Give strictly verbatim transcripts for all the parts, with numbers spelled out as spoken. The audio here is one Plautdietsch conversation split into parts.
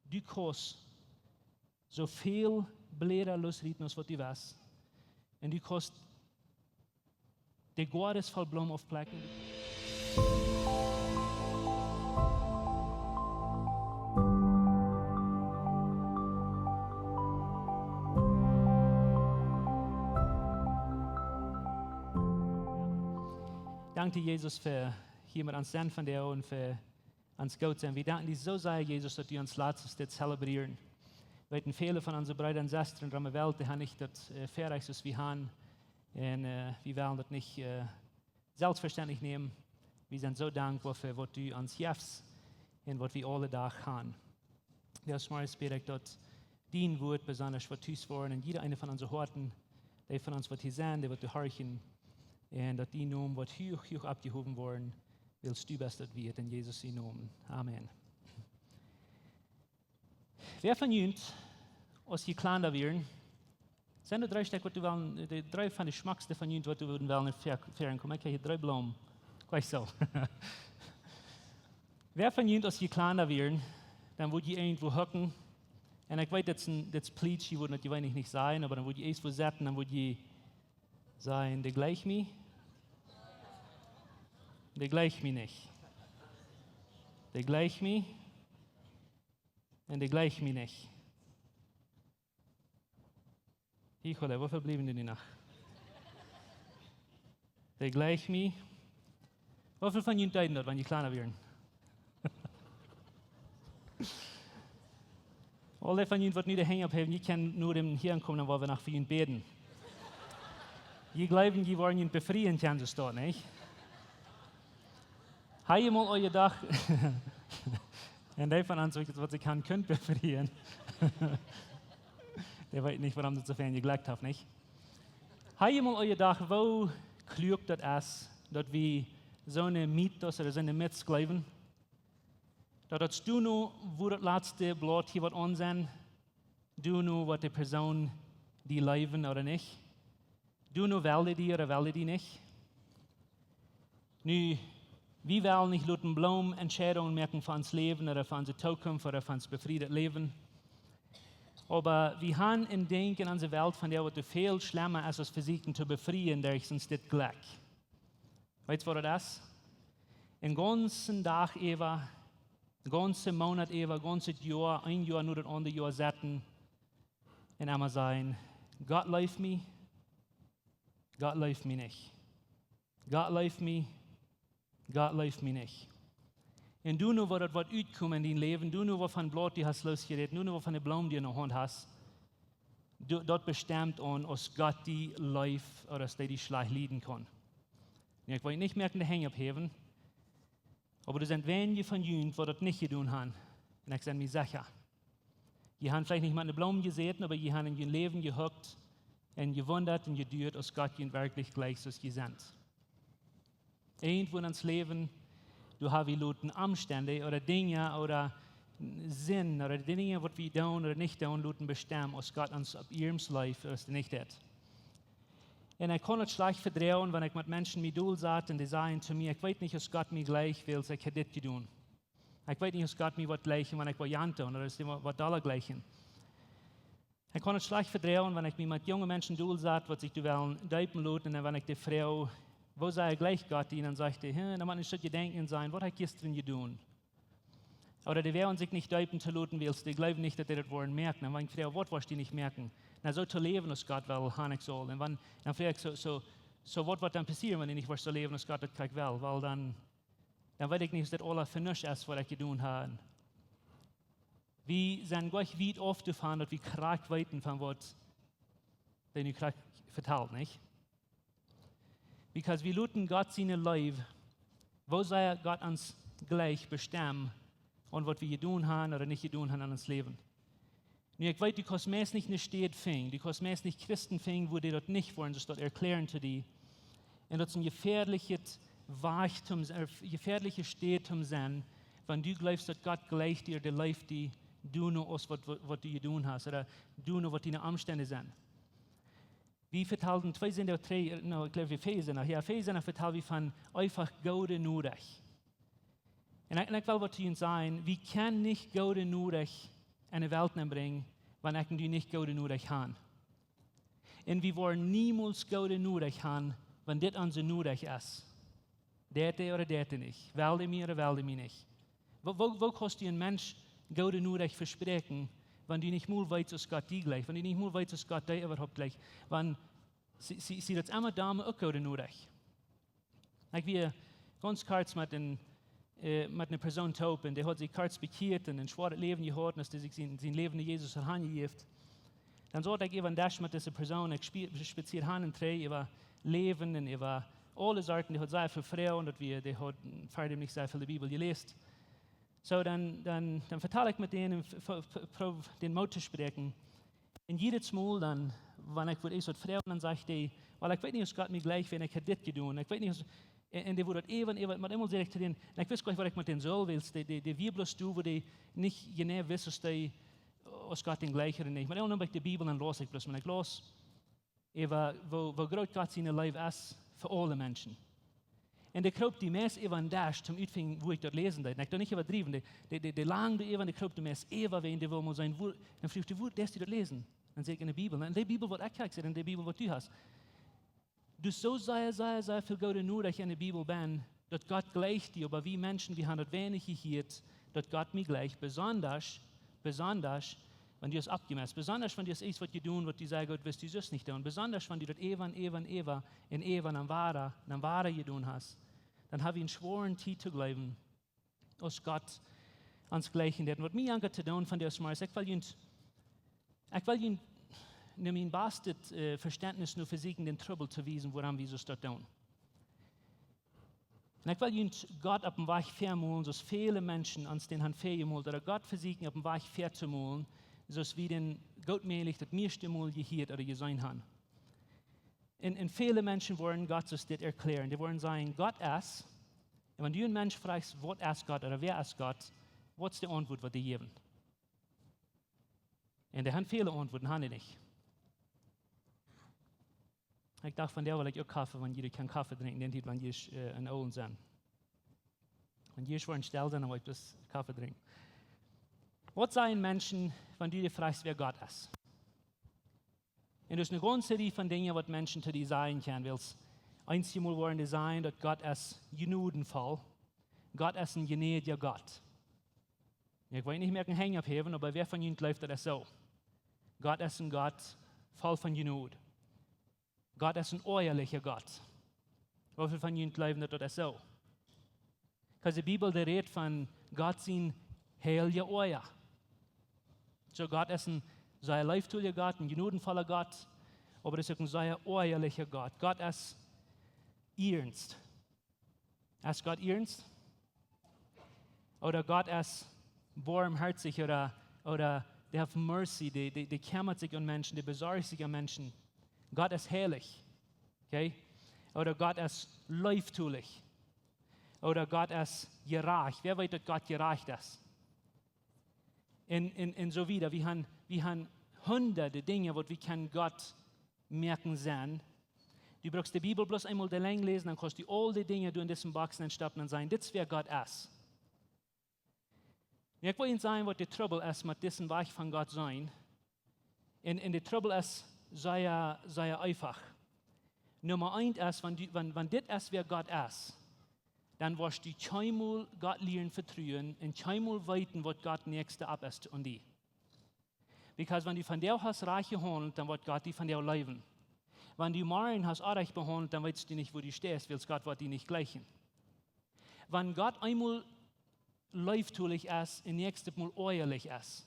Du kaust soo väl Bläda losrieten aus waut du west. Un du kaust de Goades voll Bloomen aufplekjen. Dank die, Jesus, fa hia met ons sennen vondoag un fa ons goot sennen. Wie danken die soo sea, Jesus, daut du ons latst dit zelebreeren. Wie weeten, väle von onse Breeda un Sestren rom de Welt, dee han nich daut, äh, Väarajcht aus wie han. Un, äh, wie wellen daut nich, äh, selfstvestendlich nämen. Wie sent soo dankboa fa waut du ons jefst un waut wie aule Dach han. Dee Morjes bäd ekj, daut dien Wuat besonda woat tus woaren en jieda eene von onse Hoaten, dee von ons waut hia sent, dee waut doa horchen, un daut dien Nomen woat huach, huach oppjehowen woaren, wiels du best daut wieet, en Jesus sien Nomen. Amen. Wäa von junt, aus jie kjlanda wieren, sent doa dree Stekj, waut du wellen, de dree von de schmockste von junt, waut du wudden wellen ver-, veren komen? Ekj hab hia dree Bloomen. Jlikj soo. Wäa von junt, aus jie kjlanda wieren, dan wudd jie irjentwoo hucken. Un ekj weet, dit es een, dit es plietsch, jie wudden daut jeweenlich nich sajen, oba dan wudd jie irjentwoo setten, dan wudd jie sajen: "Dee jleicht mie. Dee jleicht mie nich. Dee jleicht mie. Un dee jleicht mie nich." Híjole, woo väl bliewen doa nu noch? Dee jleicht mie. Woo väl von junt deeden daut, wan jie kjlanda wieren? Aul dee von junt, waut nu de Henj opphäwen, jie kjennen nu däm hia komen, dan woa wie noch fa junt bäden. Jie jleewen, jie woaren junt befrieen, kjennen see daut nich. Hab jie mol jedocht, un dee von ons, waut sikj han kunt befrieen, dee weet nich, wuarom daut soo väl jejlekjt haft, nich? Hab jie mol jedocht, woo kluak daut es, daut wie soone Mythos ooda soone Myths jleewen? Daut daut es, du nu, woo daut latste Blaut hia woat aun sennen, du nu, woat de Persoon die leewen ooda nich? Du nu, well dee die ooda well dee die nich? Nu, wie wellen nich loten Bloomen Entscheidungen moaken fa ons Läwen ooda fa onse Tookunft ooda fa ons befriedet Läwen. Oba wie han een Dinkj en onse Welt, von dee waut väl schlemma es, aus vesieekjen to befrieen derch ons dit Jlekj. Weetst, waut daut es? Een gaunzen Dach äwa, een gaunzen Moonat äwa, gaunzet Joa, een Joa no daut aundre Joa setten un emma sajen: "Gott leeft mie, Gott leeft mie nich. Gott leeft mie, Gott leeft mie nich." Un du nu, waut daut woat utkomen en dien Läwen, du nu, waut von Blaut du hast losjerät, du nu, waut von de Bloomen du en de Haunt hast, du, daut bestemt aun, aus Gott die leeft ooda aus dee die schlajcht lieden kaun. Nu, ekj well nich moaken de Henj opphäwen, oba doa sent weinje von junt, waut daut nich jedonen han. Un ekj sie mie secha. Jie han veleicht nich met ne Bloom jesäten, oba jie han en jun Läwen jehukt un jewundat un jeduat, aus Gott junt werkjlich jleicht, soo aus jie sent. Irjentwoo en ons Läwen, doa ha wie loten Omstend ooda Dinja ooda Sind ooda de Dinja, waut wie doonen ooda nich doonen, loten bestemmen, aus Gott ons opp iernst leeft ooda aus dee nich deit. Un ekj kaun daut schlajcht vedroagen, wan ekj met Menschen mie dol sat un dee sajen to mie: "Ekj weet nich, aus Gott mie jleicht, wiels ekj hab dit jedonen. Ekj weet nich, aus Gott mie woat jleichen, wan ekj woa jant doonen, ooda aus dee woat dolla jleichen." Ekj kaun daut schlajcht vedroagen, wan ekj mie met junge Menschen dol sat, waut sikj doa wellen deepen loten, un wan ekj dee froag: "Woo sea jleicht Gott die?" Dan sajcht dee: "Hm, dan mott ekj ieescht denkjen un sajen: Waut hab ekj jistren jedonen?" Ooda dee woaren sikj nich deepen to loten, wiels dee jleewen nich, daut dee daut woaren moaken. Un wan ekj froag: "Waut woascht du nich moaken?" "Na, soo to läwen, aus Gott well, han ekj saul." Un wan, dan froag ekj: "Soo, soo, soo waut woat dan passieren, wan du nich woascht soo läwen, aus Gott daut jlikj well?" Well, dan, dan weet ekj nich, aus daut aula fa nuscht es, waut ekj jedonen hab. Wie sent jlikj wiet auf doavon, daut wie krakjt weeten von waut dee nu krakjt vetalt, nich? Because wie loten Gott siene Leew, woo sea Gott ons jleicht, bestemmen aun waut wie jedonen han ooda nich jedonen han en ons Läwen. Nu, ekj weet, du kaust meist nich ne Städ finjen, du kaust meist nich Christen finjen, wua dee daut nich woaren, soo daut erkjläaren to die. Un daut es een jefäadlichet Wajch toom, äh, jefäadliche Städ toom sennen, wan du jleefst, daut Gott jleicht die, dee leeft die, du nu aus waut, waut, waut du jedonen hast, ooda du nu waut diene Omstend sent. Wie vetalden twee Sindach trigj, no, ekj jleew, wie vea Sindach, jo, vea Sindach vetald wie von eefach goode Norecht. Un ekj, un ekj well waut to junt sajen, wie kjennen nich goode Norecht enne Welt nenbrinjen, wan ekj un du nich goode Norecht han. Un wie woaren niemols goode Norecht han, wan dit onse Norecht es. Deit dee ooda deit dee nich? Well dee mie ooda well dee mie nich? Woo, woo, woo kaust du een Mensch goode Norecht vespräakjen, wan du nich mol weetst, aus Gott die jleicht, wan du nich mol weetst, aus Gott die äwahaupt jleicht? Wan, sie, sie, sie daut emma doamet uk goode Norecht. Ekj wia gaunz kort met een, äh, met eene Persoon toop un dee haud sikj kort bekjieet un een schwoaret Läwen jehaut, un aus dee sikj sien, sien Läwen no Jesus haud hanjejäft. Dan saut ekj äwa een Desch met dise Persoon, ekj spie-, spazieed han un trigj äwa Läwen un äwa aule Sorten, dee haud sea väl Froagen, daut wia, dee haud, mm, ver däm nich sea väl de Bibel jeläst. Soo, dan, dan, dan vetal ekj met dän un v-, v-, v-, proow dän Moot to spräakjen. Un jiedet Mol dan, wan ekj wudd irjent waut froagen, dan sajcht dee: "Well, ekj weet nich, aus Gott mie jleicht, wan ekj ha dit jedonen. Ekj weet nich, aus," un, un dee wudd daut äwa un äwa, mau eemol säd ekj to dän, un ekj wist goanich, waut ekj met dän sullen, wiels dee, dee, dee wia bloos doa, wua dee nich jeneiw wist, aus dee, aus Gott dän jleicht ooda nich. Mau eemol neem ekj de Bibel un laus ekj bloos, un ekj laus äwa woo, woo groot Gott siene Leew es fa aule Menschen. Un dee kroop dee meist äwa een Desch, om utfinjen, woo ekj daut läsen deed. Un ekj doo nich äwadriewen, dee, dee, dee, dee langd doa äwa un dee kroop dee meist äwa, wäajen dee wull mol seenen, woo, dan fruach dee: "Woo, dee es dee daut läsen?" Dan säd ekj: "Enne Bibel." "En dee Bibel, waut ekj ha," säd, "en dee Bibel, waut du hast." Doa es soo sea, sea, sea väl goode Norecht enne Bibel benn, daut Gott jleicht die, oba wie Menschen, wie han daut weinich jehieet, daut Gott mie jleicht, besondasch, besondasch, wan du hast aufjemest, besondasch, wan du hast irjent waut jedonen, waut du sea goot wist, du sust nich doonen, besondasch, wan du daut äwa un äwa un äwa un äwa un wada un wada jedonen hast, dan ha wie een schwoaren Tiet to jleewen, aus Gott ons jleichen deit. Un waut mie jankat to doonen vondoag zemorjes, ekj well junt, ekj well junt no mien bastet, äh, Vestentnis no vesieekjen, dän Trubbel to wiesen, wuarom wie soo daut doonen. Un ekj well junt Gott opp een Wajch väamolen, soo aus väle Menschen ons dän han väajemolt, ooda Gott vesieekjen opp een Wajch väatomolen, soo aus wie dän goot mäajlich daut mieeschte Mol jehieet ooda jeseenen han. Un, un väle Menschen woaren Gott soo dit erkjläaren. Dee woaren sajen: "Gott es." Un wan du een Mensch frajchst: "Waut es Gott?" ooda "Wäa es Gott?", waut es de Auntwuat, waut dee jäwen? Un dee han väle Auntwuaten, han dee nich? Ekj docht, vondoag well ekj uk Koffe, wan jie kjennen Koffe drinkjen, dän Tiet, wan jie, äh, en Oolen sent. Wan jie woaren stell sennen, dan woa ekj bloos Koffe drinkjen. Waut sajen Menschen, wan du dee frajchst, wäa Gott es? Un doa es eene gaunze Rieej von Dinja, waut Menschen to die sajen kjennen, wiels eenjemol woaren dee sajen, daut Gott es jnodenvoll. Gott es een jnädja Gott. Ekj weet nich, mea kjennen Henj opphäwen, oba wäa von junt jleeft, daut es soo? Gott es een Gott voll von Jnod. Gott es een oajalja Gott. Woo väl von junt jleewen, daut, daut es soo? Because de Bibel, dee rät von Gott sien heilja Oaja. Soo, Gott es een sea leeftolja Gott, een jnodenvolla Gott, oba es uk een sea oajalja Gott. Gott es iernst. Es Gott iernst? Ooda Gott es barmhartich ooda, ooda dee haft mercy, dee, dee, dee kjemmat sikj om Menschen, dee besorcht sikj om Menschen. Gott es heilich. Okay? Ooda Gott es leeftolich. Ooda Gott es jerajcht. Wäa weet, daut Gott jerajcht es? Un, un, un soo wieda. Wie han, wie han hundade Dinja, waut wie kjennen Gott moaken sennen. Du brukst de Bibel bloos eemol de Lenj läsen, dan kaust du aul dee Dinja, dee du en dise Box nenstoppen, un sajen: "Dit es, wäa Gott es." Nu, ekj well junt sajen, waut de Trubbel es met disen Wajch von Gott sennen. Un, un de Trubbel es sea, sea eefach. Numma eent es, wan du, wan, wan dit es, wäa Gott es, dan woascht du kjeenmol Gott lieren vetruen un kjeenmol weeten, waut Gott näakjste opp es aun die. Because wan du vondoag hast rajcht jehaundelt, dan woat Gott die vondoag leewen. Wan du morjen hast orrajcht jehaundelt, dan weetst du nich, wua du steist, wiels Gott woat die nich jleichen. Wan Gott eemol leeftolich es un näakjstet Mol oajalich es,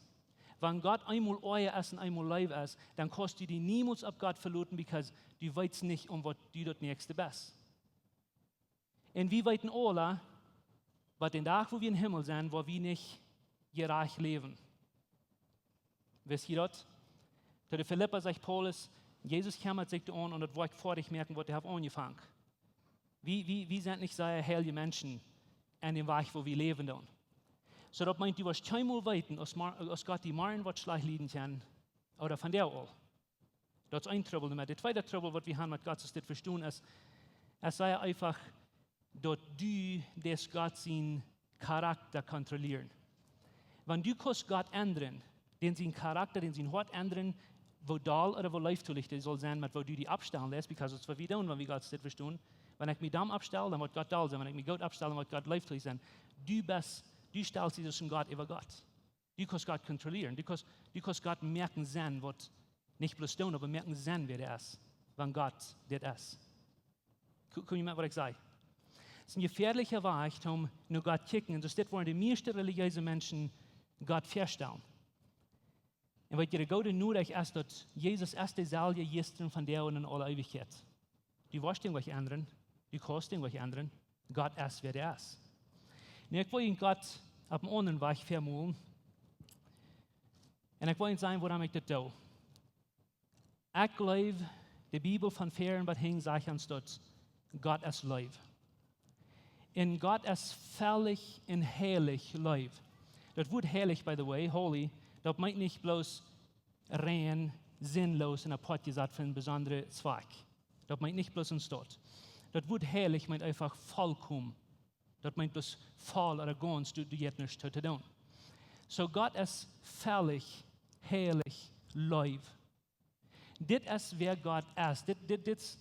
wan Gott eemol Oaja es un eemol Leew es, dan kaust du die niemols opp Gott veloten, because du weetst nich, om waut du daut näakjste best. Un wie weeten aula, waut dän Dach, wua wie em Himmel sent, woa wie nich jerajcht läwen. Wist jie daut? To de Filippa sajcht Paulus, Jesus kjemmat sikj doaromm, om daut Woakj foadich moaken, waut hee haft aunjefongen. Wie, wie, wie sent nich sea heilje Menschen aun dän Wajch, wua wie läwen doonen. Soo daut meent, du woascht kjeenmol weeten, aus Mar-, aus Gott die morjen woat schlajcht lieden kjennen, ooda vondoag aul. Daut es een Trubbel doamet. De tweede Trubbel, waut wie haben met Gott, es dit vestonen, es, es sea eefach, daut du deist Gott sienen Charakta kontrollieren. Wan du kaust Gott endren, Dän sien Charakta, dän sien Hoat endren, woo doll ooda woo leeftolich dee saul sennen met woo du die oppstalen deist, because daut es waut wie doonen, wan wie Gott sien Wuat vestonen. Wan ekj mie domm oppstal, dan woat Gott doll sennen. Wan ekj mie goot oppstal, dan woat Gott leeftolich sennen. Du best, du stalst die aus een Gott äwa Gott. Du kaust Gott kontrollieren. Du kaust, du kaust Gott moaken sennen waut, nich bloos doonen, oba moaken sennen wäa dee es, wan Gott dit es. Ko-, kom jie met waut ekj saj? Daut es een jefäadlicha Wajch om no Gott kjikjen. Un soo dit woaren de mieeschte relijeese Menschen Gott väastalen. Un waut de goode Norecht es, daut Jesus es deeselwja jistren, vondoag un en aule Eewichkjeit. Du woascht dän nich endren, du kaust dän nich endren. Gott es wäa dee es. Nu, ekj well junt Gott opp eenen aundren Wajch väamolen. Un ekj well junt sajen, wuarom ekj daut doo. Ekj jleew, de Bibel von väaren bat hinjen sajcht ons daut Gott es Leew. Un Gott es fellich un heilich Leew. Daut Wuat heilich, by the way, holy, daut meent nich bloos rein, sinnlos un apoat jesat fa een besondren Zwakj. Daut meent nich bloos een Stoot. Daut Wuat heilich meent eefach vollkomen. Daut meent bloos voll ooda gaunz, du, du hast nuscht to, to doonen. Soo Gott es fellich, heilich Leew. Dit es wäa Gott es. Dit, dit, dit es,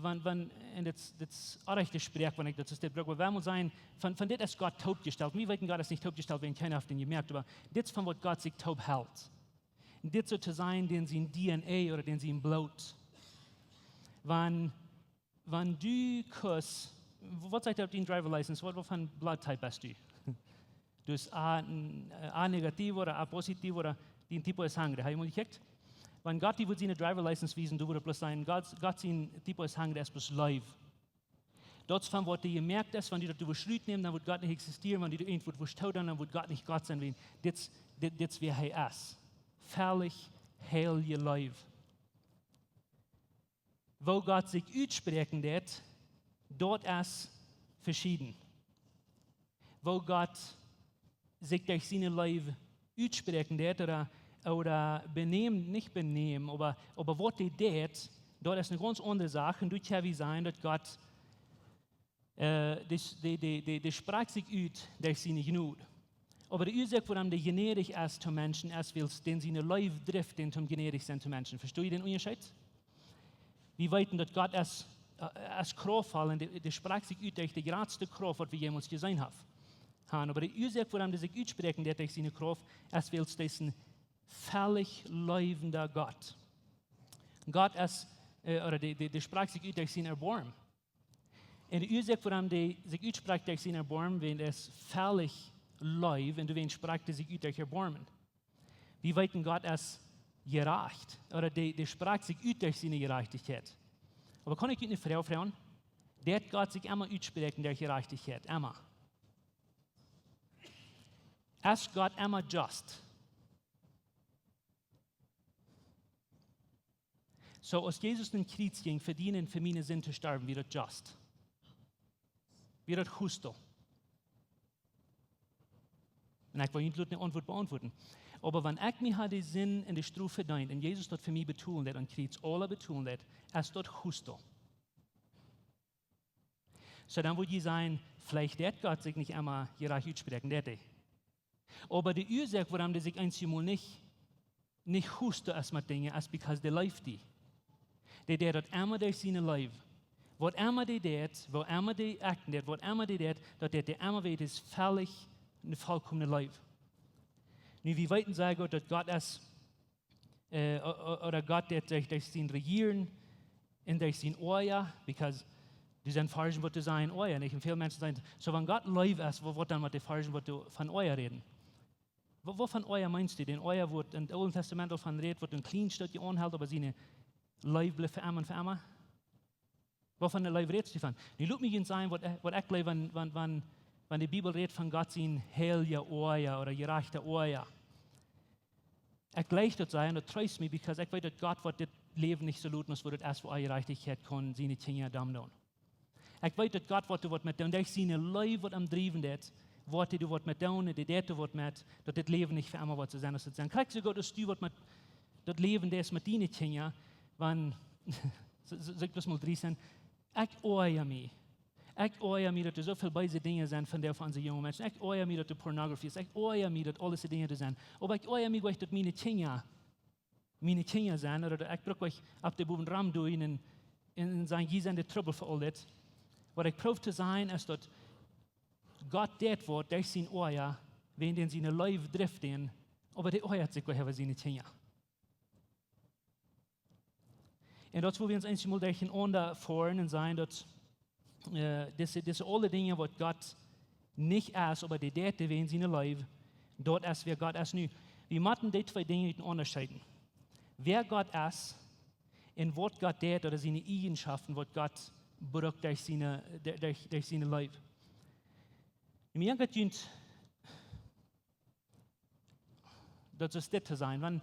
wan, wan, un dit, dit es oajch de Sproak, wan ekj daut soo stell, bruck, oba wie motten sajen, von, von dit es Gott toopjestalt. Wie weeten, Gott es nich toopjestalt, wan kjeena haft am jemoakt, oba dit es von waut Gott sikj toop helt. Dit soo to sajen, dän sien D N A ooda dän sien Bloot. Wan, wan du kaust, waut sajcht daut opp dien driver license? Waut, waut fa een blood type best du? Du best A, A negativo ooda A positivo ooda dien tipo de sangre. Hast du mol jekjikjt? Wan Gott die wudd siene driver license wiesen, du wurscht bloos sajen, Gott, Gott sien tipo de sangre es bloos Leew. Daut es von waut dee jemoakt es, wan du daut du wurscht rutnämen, dan wudd Gott nich existieren, wan du irjent waut wurscht doonen, dan wudd Gott nich Gott sennen, wiels dit, dit, dit es wäa hee es. Fellich heilje Leew. Woo Gott sikj utspräakjen deit, daut es veschieden. Woo Gott sikj derch siene Leew utspräakjen deit, ooda, ooda benämen, nich benämen, oba, oba waut hee deit, daut es eene gaunz aundre Sach. Un doa kjenn wie sajen, daut Gott, äh, dee, dee, dee, dee, dee sprakjt sikj ut derch siene Jnod. Oba de Uasoak, wuarom dee jnädich es to Menschen, es wiels dän siene Leew drift dän toom jnädich sennen to Menschen. Vestonen jie dän Unjascheet? Wie weeten, daut Gott es, äh, es kraftvoll un dee, dee sprakjt sikj ut derch de jratste Krauft, waut wie jemols jeseenen haben. Han, oba de Uasoak, wuarom dee sikj utspräakjen deit derch siene Krauft, es wiels dee es een fellich leewenda Gott. Gott es, äh, ooda dee, dee, dee sprakjt sikj ut derch sien Erboarmen. Un de Uasoak, wuarom dee sikj utsprakjt derch sien Erboarmen, wiels dee es fellich leew, un doawäajen sprakjt dee sikj ut derch Erboarmen. Wie weeten, Gott es jerajcht, ooda dee, dee sprakjt sikj ut derch siene Jerajchtichkjeit. Oba kaun ekj junt eene Froag froagen? Deit Gott sikj emma utspräakjen derch Jerajchtichkjeit? Emma. Es Gott emma just? Soo, aus Jesus aum Kjriez jinkj, fa diene un fa miene Sind to stoawen, wia daut just? Wia daut justo? Un ekj well junt eene Auntwuat beauntwuaden. Oba wan ekj mie ha de Sind un de Strof vedeent un Jesus daut fa mie betolen deed aum Kjriez, aules betolen deed, es daut justo? Soo, dan wudd jie sajen, veleicht deit Gott sikj nich emma jerajcht utspräakjen, deit hee. Oba de Uasoak, wuarom dee sikj eenjemol nich, nich justo es met Dinja, es because dee leeft die. Dee deit daut emma derch siene Leew. Waut emma dee deit, woo emma dee akjten deit, waut emma dee deit, daut deit dee emma, wiels dee es fellich eene vollkomne Leew. Nu, wie weeten sea goot, daut Gott es, äh, o-, o-, ooda Gott deit derch, derch sien Rejieren un derch sien Oaja, because doa sent Varschen, waut doa sajen Oaja, nich? Un väl Menschen sajen, soo, wan Gott Leew es, woo, waut dan met de Varschen, waut doa von Oaja räden? Woo, woo von Oaja meenst du? Dän Oaja, wua daut em Oolen Tastament aul von rät, waut een kjlien Stootje aunhelt, oba siene Leew blift fa emma un fa emma? Woo von de Leew rätst du von? Nu lot mie junt sajen, waut, waut ekj jleew, wan, wan, wan, wan de Bibel rät von Gott sien heilja Oaja ooda jerajchta Oaja. Ekj jleich daut sea, un daut treest mie, because ekj weet, daut Gott woat dit Läwen nich soo loten, aus woo daut es, wua Jerajchtichkjeit kaun siene Kjinja domm doonen. Ekj weet, daut Gott woat doa waut met doonen, derch siene Leew, waut am driewen deit, woat hee doa waut met doonen, un dee deit doa waut met, daut dit Läwen nich fa emma woat soo sennen, aus et es. Krakjt soo goot aus du waut met daut Läwen deist met diene Kjinja, wan, soo, soo, soo ekj daut mol dreist sajen, ekj oaja mie. Ekj oaja mie, daut doa soo väl beese Dinja sent von dee, von onse junge Menschen. Ekj oaja mie, daut doa Pornografie es. Ekj oaja mie, daut aule Dinja doa sent. Oba ekj oaja mie goanich, daut miene Kjinja, miene Kjinja sent, ooda daut ekj bruk goanich opp de bowen rom doonen un, un, un sajen: "Jie sent de Trubbel fa aul dit." Waut ekj proow to sajen es daut Gott deit waut derch sien Oaja, wäajen dän siene Leew drift dän, oba dee oajat sikj goanich äwa siene Kjinja. Un daut es, wua wie ons eenjemol derchenaunda foaren un sajen daut, äh, dise, dise aule Dinja, waut Gott nich es, oba dee deit wäajen siene Leew, daut es wäa Gott es. Nu, wie motten dee twee Dinja utenaunda scheiden. Wäa Gott es un waut Gott deit, ooda siene Eajenschoften, waut Gott brukt derch siene, derch, derch siene Leew. Mie jankat junt daut es dit to sennen. Wan,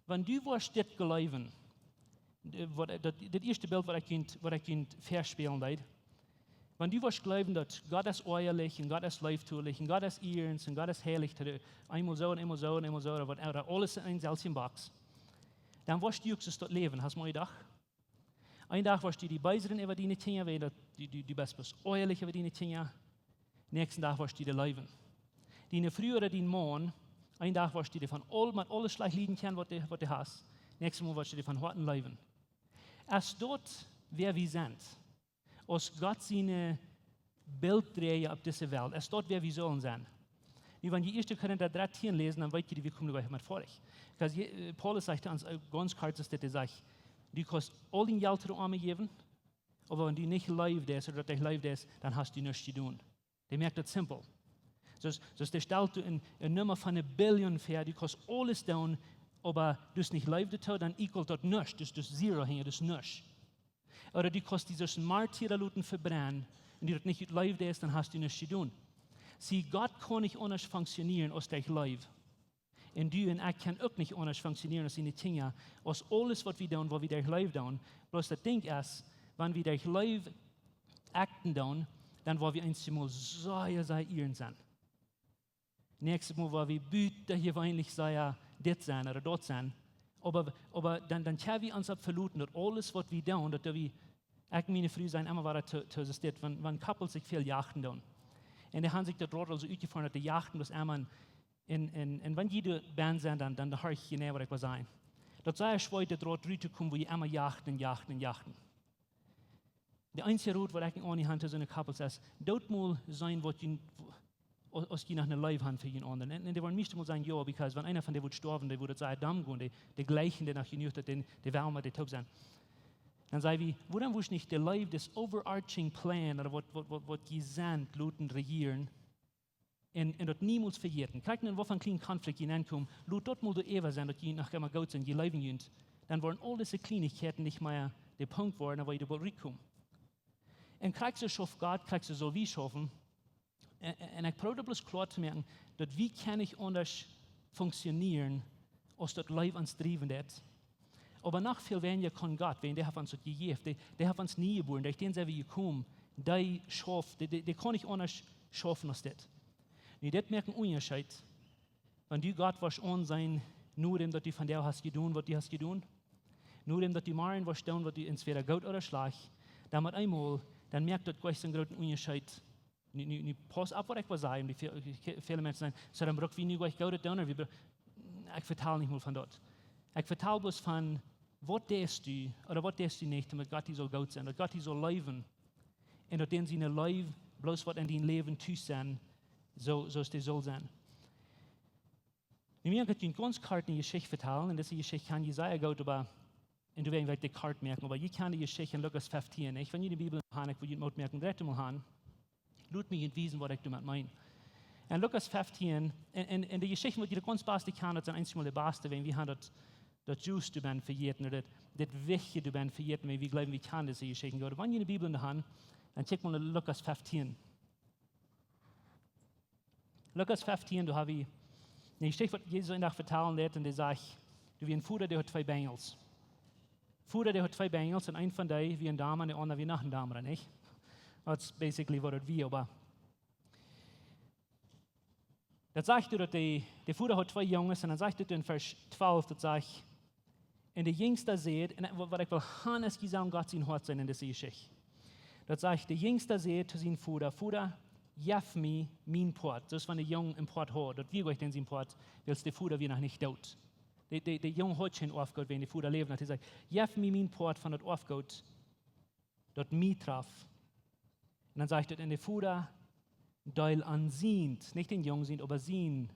wan du woascht dit jleewen, äh, waut, daut, daut ieeschte Bilt, waut ekj junt, waut ekj junt väaspälen deed, wan du woascht jleewen, daut Gott es oajalich un Gott es leeftolich un Gott es ernst un Gott es heilich, daut eemol soo un eemol soo un eemol soo, ooda waut, ooda aules en eene selfstje Box, dan woascht du uk soo daut Läwen, hast mol jedocht? Een Dach woascht du die beesren äwa diene Kjinja, wäajen daut du, du, du best bloos oajalich äwa diene Kjinja. Näakjsten Dach woascht du die leewen. Diene Fru ooda dien Maun, een Dach woascht du dee von aul, met aules schlajcht lieden kjennen, waut du, waut du hast. Näakjstet Mol woascht du dee von Hoaten leewen. Es daut wäa wie sent? Aus Gott siene Bilddroaja opp dise Welt? Es daut wäa wie sellen sennen? Nu, wan jie ieeschte Korinta dartieen läsen, dan weet jie, wie komen doa met foadich. Because, äh, Paulus sajcht ons, äh, gaunz kort es dit, hee sajcht: "Du kaust aul dien Jelt to de Oame jäwen, oba wan du nich Leew deist, ooda daut nich Leew es, dan hast du nuscht jedonen." Dee moakt daut simpel. Soo, soo dee stalt doa eene, eene Numma von eene Billion väa, du kaust aules doonen, oba du hast nich Leew doatoo, dan equalt daut nuscht, du hast, du hast zero hinja, du hast nuscht. Ooda du kaust die aus een Martier loten vebrennen, un du daut nich ut Leew deist, dan hast du nuscht jedonen. See, Gott kaun nich aundasch funktionieren aus derch Leew. Un du un ekj kjennen uk nich aundasch funktionieren aus siene Kjinja, aus aules waut wie doonen, waut wie derch Leew doonen. Bloos daut Dinkj es, wan wie derch Leew akten doonen, dan woa wie eenjemol sea, sea ernst sennen. Näakjstet Mol woa wie butajeweenlich sea dit sennen ooda daut sennen. Oba, oba dan, dan kjenn wie ons opp veloten, daut aules waut wie doonen, daut doo wie, ekj un miene Fru sent emma wada to, to, soo es dit, wan, wan Koppels sikj väl jachten doonen. Un dee haben sikj daut Rot aul soo utjefoaren, daut dee jachten bloos emma en, en, en, en wan jie doa bennen sent, dan, dan horcht jie no waut ekj well sajen. Daut es sea schwoa, daut Rot rut to komen, wua jie emma jachten un jachten un jachten. De eensje Rot waut ekj aun jie han to soone Koppels es, doot mol seenen waut jie, aus, aus jie noch eene Leew han fa jun aundren. Un, un dee woaren meist mol sajen, jo, because wan eena von dee wudd stoawen, dee wudd daut sea domm gonen, dee, dee jlikjen dee noch jenuach, daut dee, dee wellen met dee toop sennen. Dan saj wie, wuarom wudd nich de Leew, dis overarching plan, ooda waut, waut, waut, waut jie sent, loten rejieren, un, un daut niemols vejäten. Kjikj nu, waut fa een kjlienen Konflikt jie nenkomen, lot daut mol doaräwa sennen, daut jie noch emma goot sent, jie leewen junt. Dan woaren aul dise Kjlienichkjeiten nich mea de Punkt woaren, wua jie doa rutkomen. Un krakjt soo schauft Gott, krakjt soo saul wie schaufen. Un, un, un ekj proow daut bloos kloa to moaken, daut wie kjennen nich aundasch funktionieren, aus daut Leew ons driewen deit. Oba noch väl weinja kaun Gott, wiels dee haft ons daut jejäft, dee, dee haft ons nie jebuaren, derch dän sent wie jekomen, dee schauft, dee, dee, dee kaun nich aundasch schaufen aus dit. Nu, dit moakt een Unjascheet, wan du Gott woascht aunseenen, no däm daut du vondoag hast jedonen, waut du hast jedonen, no däm daut du morjen woascht doonen, waut du entwäda goot ooda schlajcht, dan met eemol, dan moakt daut goanich soon grooten Unjascheet. Nu, nu, nu pauss opp waut ekj well sajen. Dee väl-, väle Menschen sajen, soo, dan bruck wie nu goanich Goodet doonen, wie bru-, ekj vetal nich mol von daut. Ekj vetal bloos von, waut deist du, ooda waut deist du nich, daut Gott die saul goot sennen, daut Gott die saul leewen. Un daut dän siene Leew bloos woat en dien Läwen tus sennen, soo, soo aus dee saul sennen. Nu, ekj well junt gaunz kort eene Jeschicht vetalen, un dise Jeschicht kjann jie sea goot, oba, un doawäajen well ekj dee kort moaken, oba jie kjannen de Jeschicht en Lukas feftieen, nich? Wan jie de Bibel han, ekj well junt Moot moaken, dreit mol han. Lot mie junt wiesen, waut ekj doamet meen. En Lukas feftieen, en, en, en de Jeschichten, waut jie gaunz baste kjannen, daut sent eenjemol de baste, wan wie han daut, daut Jus doabennen vejäten, ooda daut, daut Wichtje doabennen vejäten, wan wie jleewen, wie kjannen dise Jeschichten goot. Wan jie de Bibel en de han, dan kjikj mol no Lukas feftieen. Lukas feftieen, doa ha wie eene Jeschicht, waut Jesus eenen Dach vetalen deed, un dee sajcht, doa wia een Voda, dee haud twee Benjels. Voda, dee haud twee Benjels, un eent von dee wia een Dam, un de aundra wia noch een Dam, nich? Daut es basically waut daut wia, oba daut sajcht doa, daut de, de Voda haud twee Junges, un dan sajcht et en Varsch twalf, daut sajcht, un de jinjsta säd, un waut, waut ekj well han es, jie sellen Gott sien Hoat seenen en dise Jeschicht. Daut sajcht, de Jinjsta säd to sien Voda: Voda, jeff mie mien Poat. Daut es wan de Jung een Poat haud, daut wia goanich sien Poat, wiels de Voda wia noch nich doot. De, de, de Jung haud kjeen Oafgoot, wan de Voda läwd. Hee säd: Jeff mie mien Poat von daut Oafgoot, daut mie traf. Un dan sajcht et: Un de Voda deeld an sient, nich dän Jung sient, oba sien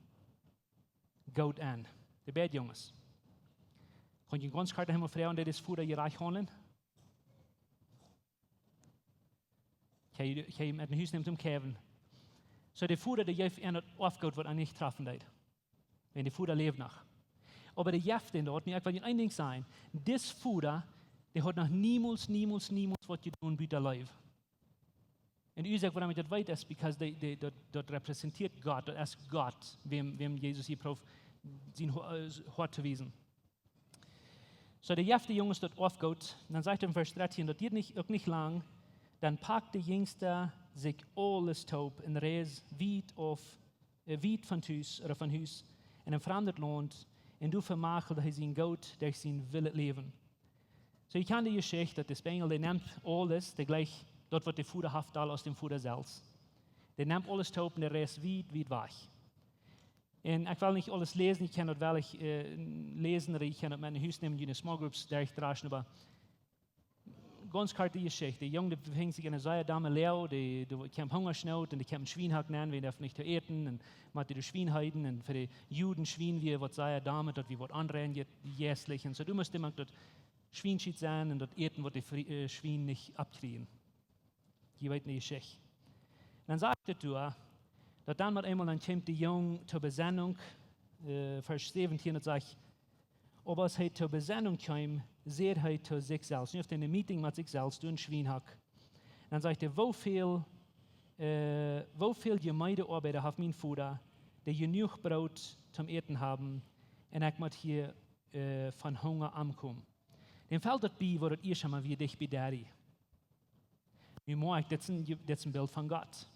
Goot aun. De beid Junges. Kaun jie gaunz kort emol froagen, deed de Voda jerajcht haundlen? Hee, hee met no Hus nemt toom kjeepen. Soo de Voda, dee jeef an daut Oafgoot, waut an nich trafen deed. Wan de Voda läwd noch. Oba dee jeef an daut, nu ekj well junt een Dinkj sajen. Dis Voda, dee haud noch niemols, niemols, niemols waut jedonen buta Leew. Un de Uasoak wuarom ekj daut weet es because dee, dee, daut, daut repräsentieet Gott, daut es Gott, wäm, wäm Jesus hia proowt sien Ho-, äh, Hoat to wiesen. Soo, dee jeef de Junges daut Oafgoot. Dan sajcht et em Varsch dartieen, daut dieed nich, uk nich lang, dan pakt de Jinjsta sikj aules toop un reisd wiet auf, äh, wiet von Hus, ooda von Hus, en een framdet Launt, un doa vemacheld hee sien Goot derch sien willet Läwen. Soo, jie kjanen de Jeschicht, daut de Spaniel, dee nemt aules, dee jlikj daut, waut de Voda haft, aul aus däm Voda selfst. Dee nemt aules toop un dee reisd wiet, wiet wajch. Un ekj well nich aules läsen, jie kjennen daut woll, äh, läsen, ooda jie kjennen daut met no Hus nämen, june small groups derchdraschen, oba gaunz korte Jeschicht. De Jung, dee befinjt sikj en eene sea domme Loag, dee, dee kjemt Hungasnoot un dee kjemt en Schwienhak nenn, wäajen dee haft nich to äten, un mott dee Schwien heeden, un fa de Juden Schwien wia waut sea dommet, daut wia waut aundret, je-, jeistlich, un soo, du must emma daut Schwienschit sennen un daut äten, waut de Fri-, äh, Schwien nich aufkjrieen. Jie weeten de Jeschicht. Dan sajcht et doa, daut dan met eemol, dan kjemt de Jung to Besennunk, äh, Varsch säwentieen, daut sajcht: Oba aus hee to Besennunk kjeem, säd hee to sikj selfst. Nu haft hee eene Meeting met sikj selfst, doa em Schwienhak. Dan sajcht hee: Woo väl, äh, woo väl jemeede Oabeida haft mien Voda, dee jenuach Broot toom Äten haben, un ekj mott hia, äh, von Hunga omkomen. Däm felt daut bie, woo daut ieescht emol wia dicht bie Daddy. Nu moakj ekj, dit es een, dit es een Bilt von Gott.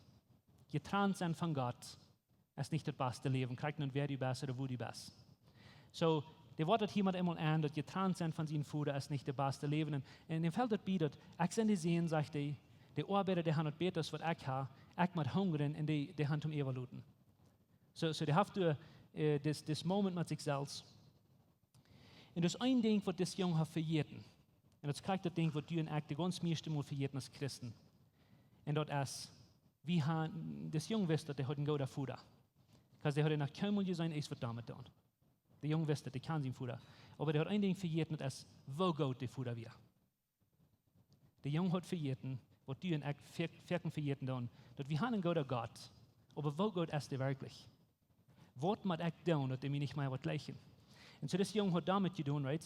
Jetrant sennen von Gott es nich daut baste Läwen. Krakjt nu, wäa du best ooda wua du best. Soo, dee woat daut hia met eemol aun, daut jetrant sennen von sien Voda es nich daut baste Läwen. Un, un däm felt daut bie, daut ekj sie de Sän, sajcht hee, de Oabeida, dee han daut bäta aus waut ekj ha, ekj mott hungren un dee, dee han toom äwaloten. Soo, soo dee haft doa, äh, dis, dis Moment met sikj selfst. Un daut es een Dinkj, waut dis Jung haft vejäten. Un daut es krakjt daut Dinkj, waut du un ekj de gaunz mieeschte Mol vejäten aus Christen. Un daut es, wie han, dis Jung wist, daut hee haud een gooden Voda. Because dee haud noch kjeenmol jeseenen, eent waut doamet doonen. De Jung wist daut, dee kjand sien Voda. Oba dee haud een Dinkj vejäten, daut es, woo goot de Voda wia. De Jung haud vejäten, waut du un ekj foa-, foaken vejäten doonen, daut wie han een gooden Gott, oba woo goot es dee werkjlich? Waut mott ekj doonen, daut dee mie nich mea woat jlikjen? Un soo dis Jung haud doamet jedonen, right?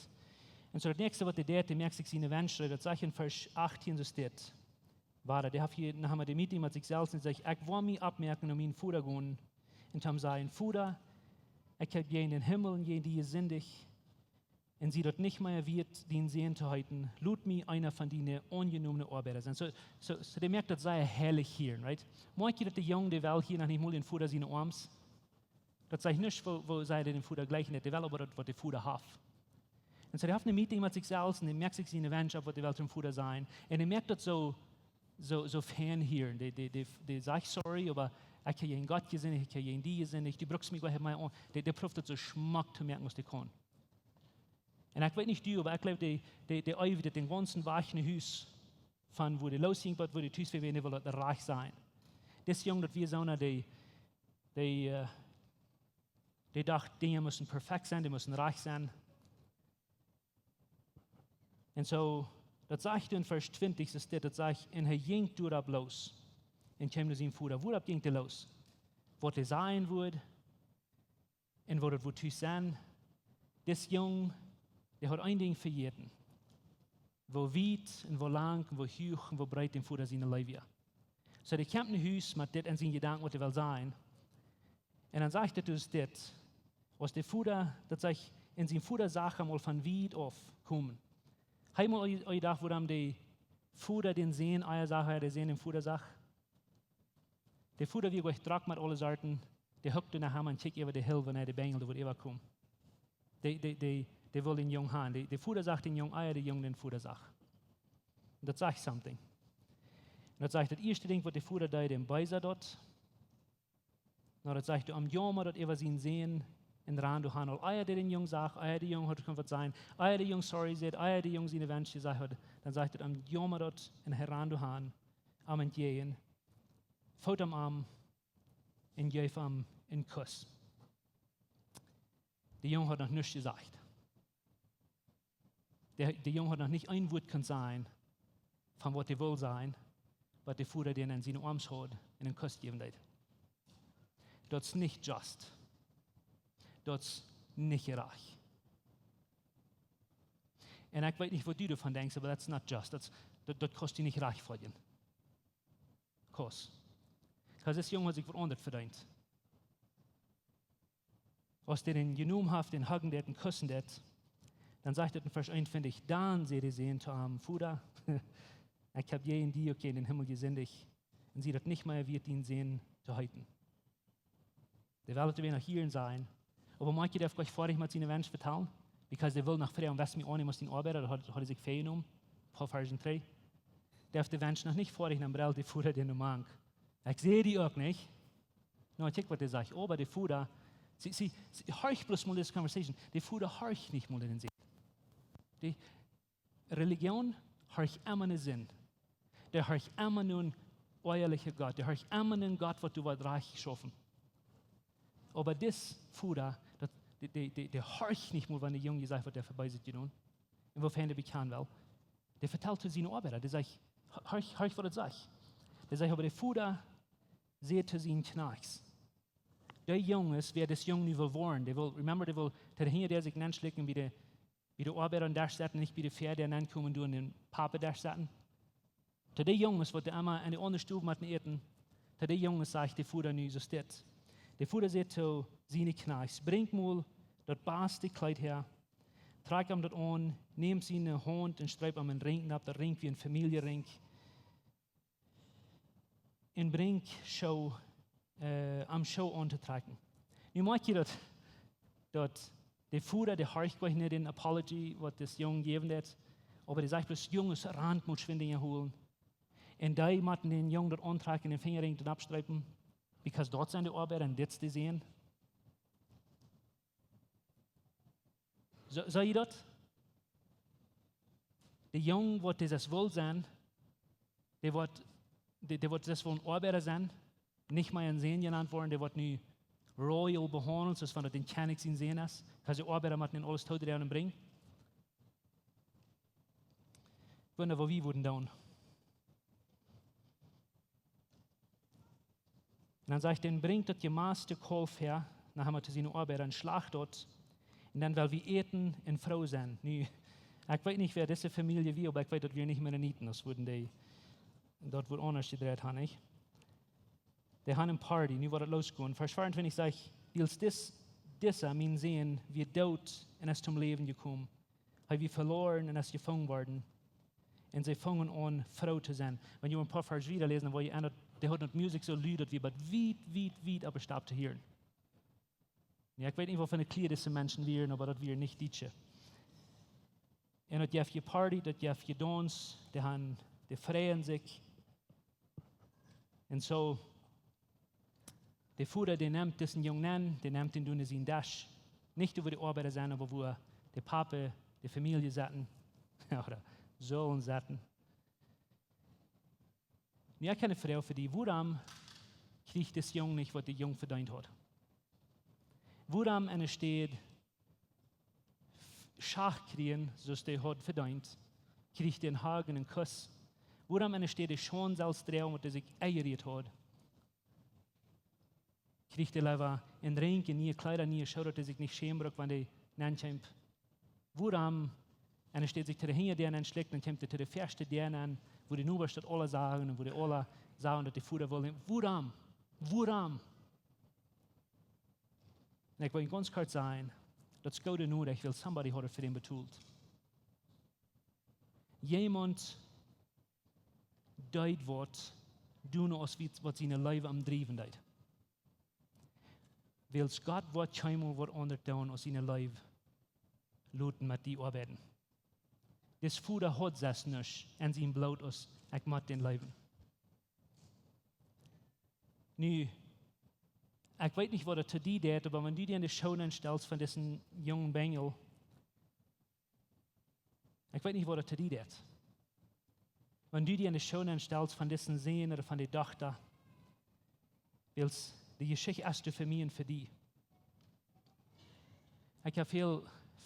Un soo daut näakjste, waut dee deed, dee moakt sikj siene Wensch, daut sajcht en Varsch achtieen, soo steit. Wada, dee haft hia noch eemol de Meeting met sikj selfst un sajcht: Ekj woa mie oppmoaken no mien Voda gonen un to am sajen: Voda, ekj hab jäajen dän Himmel un jäajen die jesindicht un sie daut nich mea wieet, dien Sän to heeten. Lot mie eena von diene aunjenomne Oabeida sennen. Soo, soo, soo dee moakt daut sea heilich hia, right? Moakj jie daut, de Jung, dee well hia noch nich mol dän Voda siene Oarms? Daut sajcht nuscht, woo, woo see dän Voda jlikjen, dee well oba daut, waut de Voda haft. Un soo, dee haft eene Meeting met sikj selfst un dee moakt sikj siene Wensch opp, waut dee well toom Voda sajen. Un dee moakt daut soo, soo, soo fein hia. Dee, dee, dee, dee sajcht: Sorry, oba ekj hab jäajen Gott jesindicht, ekj hab jäajen die jesindicht, du brukst mie goanich mea aun. Dee, dee proowt daut soo schmock to moaken aus dee kaun. Un ekj weet nich du, oba ekj jleew, dee, dee, dee eewd daut dän gaunzen Wajch no Hus, von wua dee losjinkj, bat wua dee tus wia, un dee wull daut rajcht sennen. Dis Jung, daut wia soona, dee, dee, äh, dee docht, Dinja musten perfekt sennen, dee musten rajcht sennen. Un soo, daut sajcht en Varsch twintich, soo steit, daut sajcht: Un hee jinkj doaropp los un kjeem no sien Voda. Wuaropp jinkj hee los? Waut hee sajen wudd, un woo daut wudd tus sennen. Dis Jung, dee haud een Dinkj vejäten. Woo wiet un woo lang un woo huach un woo breet däm Voda siene Leew wia. Soo, dee kjemt no Hus met dit en siene Jedanken, waut hee well sajen. Un dan sajcht et dus dit: Aus de Voda, daut sajcht, un sien Voda sach am aul von wiet auf komen. Hab jie mol je-, jedocht, wuarom de Voda dän Sän ea sach, ea de Sän dän Voda sach? De Voda wia goanich drock met aule Sorten, dee huckt no am un kjikjt äwa de Hill, wan de Enjel doa wudd äwakomen. Dee, dee, dee, dee wull dän Jung han. De, de Voda sach dän Jung, ea de Jung dän Voda sach. Daut sajcht something. Un daut sajcht, daut ieeschte Dinkj waut de Voda deed, dän beesd daut. Nu, daut sajcht, am jaumad daut äwa sienen Sän un rand doa han. Aul ea dee dän Jung sach, ea de Jung haud kunt waut sennen, ea de Jung sorry säd, ea de Jung siene Wensch jesajcht haud, dan sajcht daut, am jaumad daut un hee rand doa han, am entjäajen, foot am aun un jeef am een Kuss. De Jung haud noch nuscht jesajcht. De, de Jung haud noch nich een Wuat kunt sajen von waut hee wull sajen, waut de Voda dän en siene Oarms haud un een Kuss jäwen deed. Daut es nich just. Daut es nich jerajcht. Un ekj weet nich waut du doavon denkjst, oba that's not just. Daut, daut kaust du nich rajchtfoadjen. Kaust. Kaust dis Jung haud sikj waut aundret vedeent. Aus dee dän jenomen haft, dän huggen deed un kussen deed, dan sajcht daut en Varsch eenuntwintich: Dan säd de Sän to am: Voda, ekj hab jäajen die uk jäajen dän Himmel jesindicht, un sie daut nich mea wieet, dien Sän to heeten. Dee well daut wada noch hieren sajen. Oba Micha deed sikj foadich met siene Wensch vetalen, because dee wull noch froagen: West mie aunnämen aus dien Oabeida? Daut haud, haud hee sikj väajenomen, poa Varschen trigj. Dee haud de Wensch noch nich foadich, dan brellt de Voda dän mank: Ekj säd die uk nich. Nu, kjikj waut dee sajcht. Oba de Voda, see, see, see, horch bloos mol dise conversation. De Voda horcht nich mol no dän Sän. De Religion horcht emma no Sind. Dee horcht emma no een oajalichen Gott. Dee horcht emma no een Gott, waut doa waut rajcht schaufen. Oba dis Voda, daut, dee, dee, dee, dee horcht nich mol, wan de Jung jesajcht woat, dee haft Beeset jedonen. Un woo fein dee bekjanen well. Dee vetalt to siene Oabeida. Dee sajcht, horch, horch waut daut sajcht. Dee sajcht, oba de Voda säd to siene Kjnajchts. Dee Junges, wäa dis Jung nu wull woaren, dee wull, remember, dee wull, dee hinja dee sikj nenschlikjen bie de, bie de Oabeida aum Desch setten, nich bie de Fäa, dee nenkomen doonen dän Papa aum Desch setten. To dee Junges, waut dee emma en de aundre Stow motten äten, to dee Junges sajcht de Voda nu soo dit. De Voda säd to siene Kjnajchts: Brinjt mol daut baste Kjleet häa, trakjt am daut aun, nämt siene Haunt un streept am een Rinkj opp, daut Rinkj wia een Famieljenrinkj. Un brinjt Schoo, äh, am Schoo auntotrakjen. Nu moakj jie daut, daut de Voda, dee horcht nich no dän apology, waut dis Jung jäwen deed, oba dee sajcht bloos: Junges, rant mol schwind Dinja holen. Un dee motten dän Jung daut auntrakjen, dän Finjarinkj doa oppstreepen, because daut sent de Oabeida un dit es de Sän. See, see jie daut? De Jung woat dee sest wull sennen, dee woat, dee, dee woat sest wull een Oabeida sennen, nich mea een Sän jenant woaren, dee woat nu royal behaundelt, soo aus wan daut een Kjennich sien Sän es, because de Oabeida motten am aules toodroagen un brinjen. Ekj wunda, waut wie wudden doonen. Un dan sajcht hee: Brinjt daut jemaste Kaulf häa, no am to siene Oabeida, un schlacht daut. Un dan well wie äten un froo sennen. Nu, ekj weet nich, wäa dise Famielje wia, oba ekj weet, daut wia nich Mennoniten, aus wudden dee, daut wudd aundasch jedreit han, nich? Dee han een Party, nu woat et losgonen. Varsch veeauntwintich sajcht: Wiels dis, disa, mien Sän, wia doot un es toom Läwen jekomen. Hee wia veloaren un es jefungen worden. Un see fungen aun froo to sennen. Wan jie een poa Varsch wieda läsen, dan woa jie enn daut, dee haud daut Musikj soo lud, daut wia bat wiet, wiet, wiet oppe Stap to hieren. Nu, ekj weet nich, waut fa eene Kjlia dise Menschen wieren, oba daut wieren nich Dietsche. Un daut jeef je Party, daut jeef je Dauns, dee han, dee freien sikj. Un soo, de Voda, dee nemt disen Jung nenn, dee nemt dän doa no sienen Desch. Nich doa, wua de Oabeida sent, oba wua de Papa, de Famielje setten. Ooda sullen setten. Nu, ekj hab eene Froag fa die. Wuarom kjrieech dis Jung nich, waut de Jung vedeent haud? Wuarom enne Städ Schacht kjrieen, soo aus dee haud vedeent, kjrieech dee een Hug un een Kuss? Wuarom enne Städ de Schaund selfst droagen, waut dee sikj enjerieet haud, kjrieech dee leewa een Rinkj un niee Kjleeda, niee Schoo, daut dee sikj nich schämen bruck, wan dee nenkjeem? Wuarom enne Städ sikj to de Hinjadäa nenschlikjen, dan kjeem dee to de väaschte Däa nenn, wua de Nobasch daut aula sagen un wua dee aula sagen, daut de Voda wull? Wuarom? Wuarom? Un ekj well junt gaunz kort sajen, daut es goode Norecht, wiels somebody haud et fa dän betolt. Jemaunt deed waut doonen, aus wie, waut siene Leew am driewen deed. Wiels Gott woat kjeenmol waut aundret doonen, aus siene Leew loten met die oabeiden. Dis Voda haud sest nuscht en sien Bloot, aus ekj mott dän leewen. Nu, ekj weet nich waut daut to die deit, oba wan du die en de Schoo nenn stalst von disen jungen Benjel, ekj weet nich waut daut to die deit. Wan du die en de Schoo nenn stalst von disen Sän ooda von de Dochta, wiels de Jeschicht es doa fa mie un fa die. Ekj hab väl,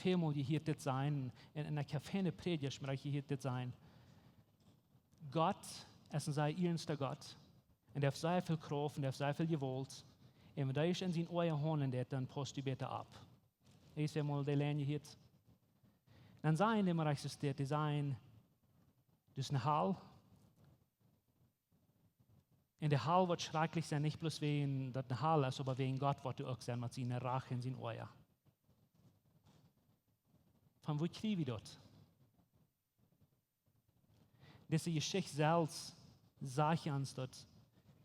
välmol jehieet dit sajen, un, un ekj hab väle Prädjasch, oba ekj jehieet dit sajen: Gott es een sea iernsta Gott, un dee haft sea väl Krauft, un dee haft sea väl Jewault. Un wan dee ieescht en sien Oaja haundlen deit, dan pausst du bäta opp. Eescht emol de Lien jehieet. Dan sajen dee, oba ekj saj dit, dee sajen: Daut es ne Hal. Un de Hal woat schrakjlich sennen, nich bloos wäajen daut ne Hal es, oba wäajen Gott woat doa uk sennen met siene Rach en sien Oaja. Von wua kjrie wie daut? Dise Jeschicht selfst sajcht ons daut,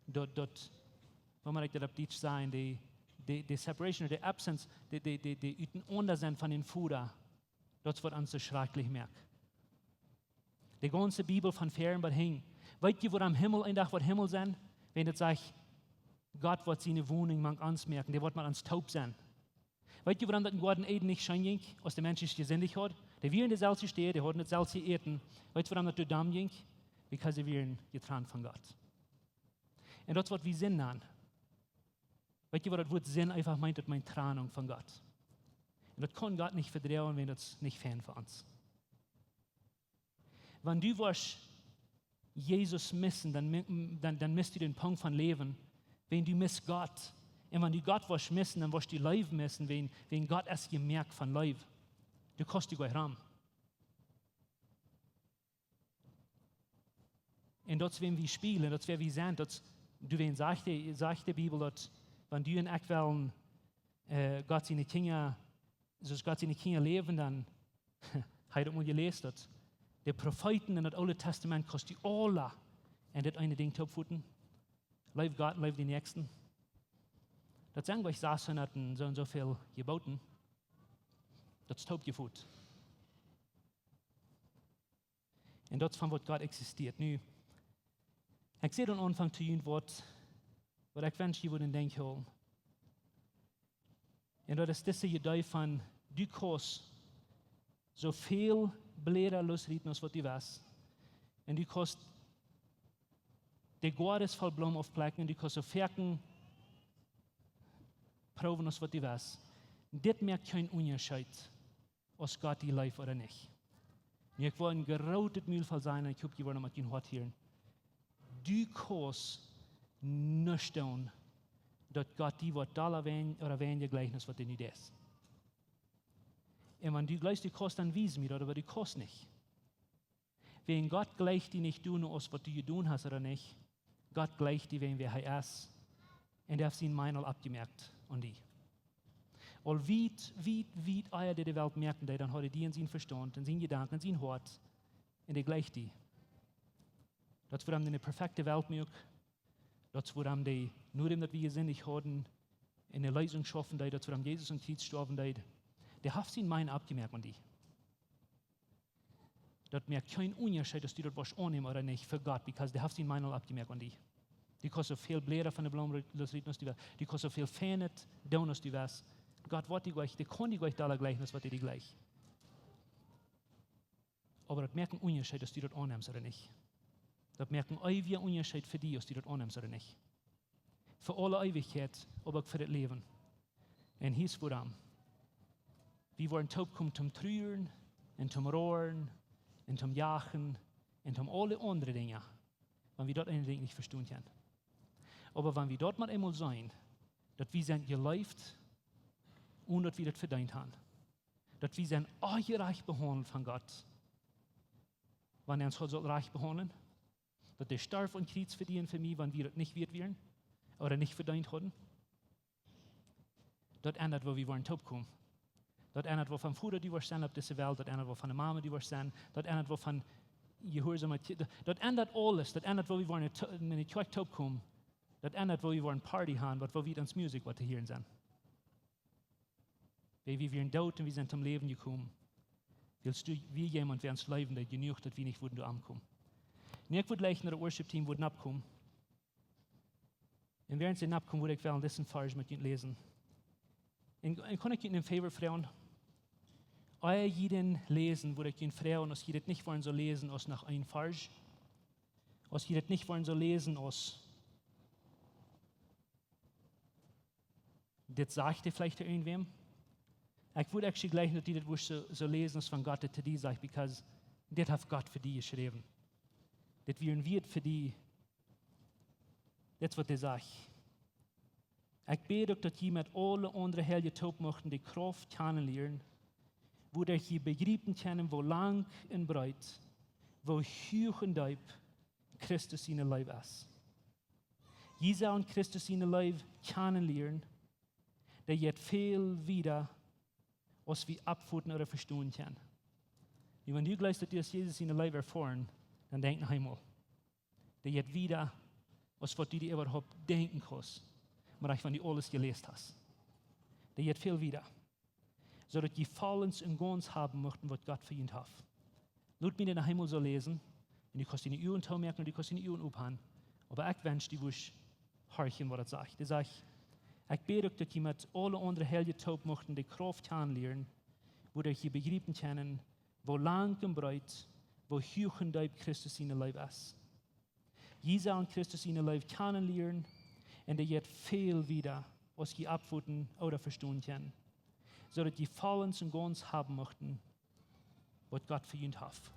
daut, daut, woo mott ekj daut opp Dietsch sajen, de, de, de separation, de absence, de, de, de, de Utenaundasennen von dän Voda, daut es waut ons soo schrakjlich moakt. De gaunze Bibel von väaren bat hinjen. Weet jie, wuarom Himmel een Dach woat Himmel sennen? Wan daut sajcht, Gott woat siene Wonunk mank ons moaken, dee woat met ons toop sennen. Weet jie, wuarom daut em Goaden Eden nich scheen jinkj, aus de Mensch jesindicht haud? Dee wieren en de selwje Städ, dee hauden daut selwje Äten. Weet jie, wuarom daut doa dan jinkj? Because dee wieren jetrant von Gott. Un daut es waut wie Sind nanen. Weet jie, waut daut Wuat Sind eefach meent? Daut meent Trennung von Gott. Un daut kaun Gott nich vedroagen, wan daut es nich fein fa ons. Wan du woascht Jesus missen, dan mi-, dan, dan mist du dän Punkt von Läwen, wan du mist Gott. Un wan du Gott woascht missen, dan woascht du Läwen missen, wan, wan Gott es jemoakt von Läwen. Du kaust die goa rom. Un daut es, wan wie spieejlen, daut es, wäa wie sent, daut es, du, wan sajcht de, sajcht de Bibel daut, wan du un ekj wellen, äh, Gott siene Kjinja, soo aus Gott siene Kjinja läwen, dan, hab daut mol jeläst, daut de Profeeten en daut Oole Tastament kaust du aula en dit eene Dinkj toopfoten. Leew Gott, leew dän Näakjsten. Daut sent jlikj sasshundat un soo un soo väl Jeboten. Daut es toopjefot. Un daut es von waut Gott eksistieet. Nu, ekj säd aum Aunfank to junt waut, waut ekj wensch, jie wudden denkjen hoolen. Un daut es dise Idee von, du kaust soo väl Bläda loosrieten aus waut du west. Un du kaust de Goades voll Bloomen aufplekjen, un du kaust soo foaken proowen aus waut du west. Dit moakt kjeen Unjascheet, aus Gott die leeft ooda nich. Nu, ekj well een grootet Mulvoll sajen, un ekj hop, jie woaren met jun Hoat hieren. Du kaust nuscht doonen, daut Gott die woat dolla wäajen, ooda wäajen jejlikjen es, waut du nu deist. Un wan du jlikjst, du kaust, dan wies mie daut, oba du kaust nich. Wäajen Gott jlikjt die nich doano aus waut du jedonen hast ooda nich. Gott jlikjt die wäajen wäa hee es. Un dee haft sien Meenen aul oppjemoakt aun die. Aul wiet, wiet, wiet ea dee de Welt moaken deed, dan haud hee die en sien Vestaunt, en sien Jedanken, en sien Hoat. Un dee jlikjt die. Daut es wuarom hee ne perfekte Welt muak. Daut es wuarom hee, nodäm daut wie jesindicht hauden, ne Leesunk schaufen deed, daut es wuarom Jesus aum Kjriez stoawen deed. Dee haft sien Meenen oppjemoakt aun die. Daut moakt kjeen Unjascheet, aus du daut woascht aunnämen ooda nich, fa Gott, because dee haft sien Meenen aul oppjemoakt aun die. Du kaust soo väl Bläda von de Bloomen loosrieten aus du west. Du kaust soo väl Feinet doonen aus du west. Gott woat die jlikj, dee kaun die jlikj dolla jlikjen aus waut hee die jlikjt. Oba daut moakt een Unjascheet, aus du daut aunnemst ooda nich. Daut moakt een eewja Unjascheet fa die, aus du daut aunnemst ooda nich. Fa aule Eewichkjeit, oba uk fa daut Läwen. Un hia es wuarom. Wie woaren toopkomen toom truren un toom roaren un toom jachen un toom aule aundre Dinja, wan wie daut eene Dinkj nich vestonen kjennen. Oba wan wie daut mau eemol seenen, daut wie sent jeleeft, onen daut wie daut vedeent han, daut wie sent onjerajcht behaundelt von Gott, wan hee ons haud sullt rajcht behaundlen, daut hee storf aum Kjriez fa die un fa mie, wan wie daut nich wieet wieren, ooda nich vedeent hauden. Daut endat, woo wie woaren toopkomen. Daut endat, woo von Voda du woascht sennen opp dise Welt, daut endat, woo von de Mame du woascht sennen, daut endat, woo von jehuarsom, daut, daut endat aules, daut endat, woo wie woaren to-, en de Kjoakj toopkomen, daut endat, woo wie woaren Party han, waut, woo wie ons Musikj waut to hieren sennen. Wiels wie wieren doot un wie sent toom Läwen jekomen. Wiels du, wie jemaunt, wäa ons leewen deed, jenuach, daut wie nich wudden doa omkomen. Nu, ekj wudd jlikj no daut Worship Team wudden oppkomen. Un wäarent see nopp komen, wudd ekj wellen disen Varsch met junt läsen. Un, un kaun ekj junt een Favor froagen? Ea jie dän läsen, wudd ekj junt froagen, aus jie dit nich wellen soo läsen aus noch een Varsch. Aus jie dit nich wellen soo läsen aus: Dit sajcht veleicht irjentwäm. Ekj wudd actually jleichen, daut jie dit wudd soo, soo läsen aus wan Gott dit to die sajcht, because dit haft Gott fa die jeschräwen. Dit wia een Wieet fa die. Dit es waut hee sajcht: Ekj bäd uk, daut jie met aule aundre Heilje toop muchten de Krauft kjanen lieren, wuaderch jie bejriepen kjennen, woo lang un breet, woo huach un deep Christus siene Leew es. Jie sellen Christus siene Leew kjanen lieren, dee jeit väl wieda, aus wie oppfoten ooda vestonen kjennen. Nu, wan du jleefst, daut du hast Jesus siene Leew erfoaren, dan denkj noch eemol. Dee jeit wieda, aus waut du die äwahaupt denkjen kaust, mau wan du aules jeläst hast. Dee jeit väl wieda. Soo daut jie vollens un gaunz haben muchten, waut Gott fa junt haft. Lot mie dit noch eemol soo läsen. Un du kaust diene Uagen toomoaken un du kaust diene Uagen opmoaken. Oba ekj wensch, du wurscht horchen, waut daut sajcht. Dee sajcht: Ekj bäd uk, daut jie met aule aundre Heilje toop muchten de Krauft kjanen lieren, wuaderch jie bejriepen kjennen, woo lang un breet, woo huach un deep Christus siene Leew es. Jie sellen Christus siene Leew kjanen lieren, un dee jeit väl wieda, aus jie oppfoten ooda vestonen kjennen, soo daut jie vollens un gaunz haben muchten, waut Gott fa junt haft.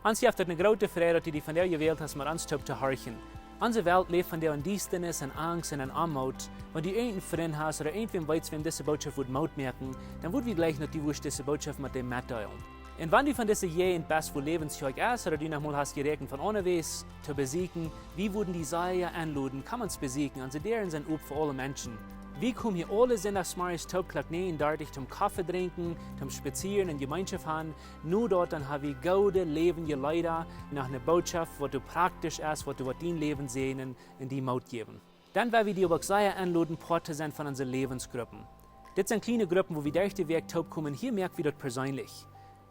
Ons jeft et eene groote Freid, daut du die vondoag jewält hast, met ons toop to horchen. Onse Welt läft vondoag en Diestanis, en Angst un en Oamoot. Wan du irjent een Frint hast ooda irjentwäm weetst, wäm dise Bootschoft wudd Moot moaken, dan wudd wie jleichen, daut du wurscht dise Bootschoft met däm metdeelen. Un wan du von dise Jäajent best, wua Läwens Kjoakj es, ooda du noch mol hast jeräakjent von aundawäajes to besieekjen, wie wudden die sea enloden, komm ons besieekjen. Onse Däaren sent op fa aule Menschen. Wie komen hia aule Sindachsmorjes toop Klock näajen dartich toom Koffe drinkjen, toom spazieren un Jemeenschoft haben. No daut dan ha wie goode läwendje Leeda, noch eene Bootschoft, waut doa praktisch es, waut doa woat dien Läwen säajnen un die Moot jäwen. Dan well wie die oba uk sea enloden, Poat to sennen von onse Läwensgruppen. Dit sent kjliene Gruppen, wua wie derch de Wäakj toop komen. Hia moak wie daut perseenlich.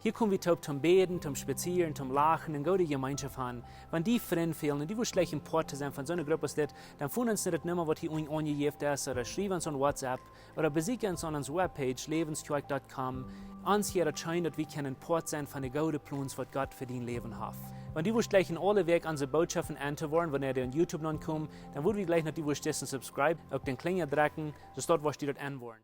Hia kom wie toop toom bäden, toom spazieren, toom lachen un goode Jemeenschoft haben. Wan die Frind fälen un du wurscht jleichen Poat to sennen von soone Grupp aus dit, dan foon ons no de Numma, waut hia unjen aunjejäft es, ooda schriew ons aun WhatsApp, ooda besieekj ons aun onse Webpage, läwens kjoakj dot com. Ons wudd daut scheen, daut wie kjennen Poat sennen von de goode Plons, waut Gott fa dien Läwen haft. Wan du wurscht jleichen aule Wäakj onse Bootschoften en to woaren, wanea dee aun YouTube nopp komen, dan wudd wie jleichen, daut du wurscht dissen subscribe, uk dän Klinja drekjen, soo daut wurscht du daut en woaren.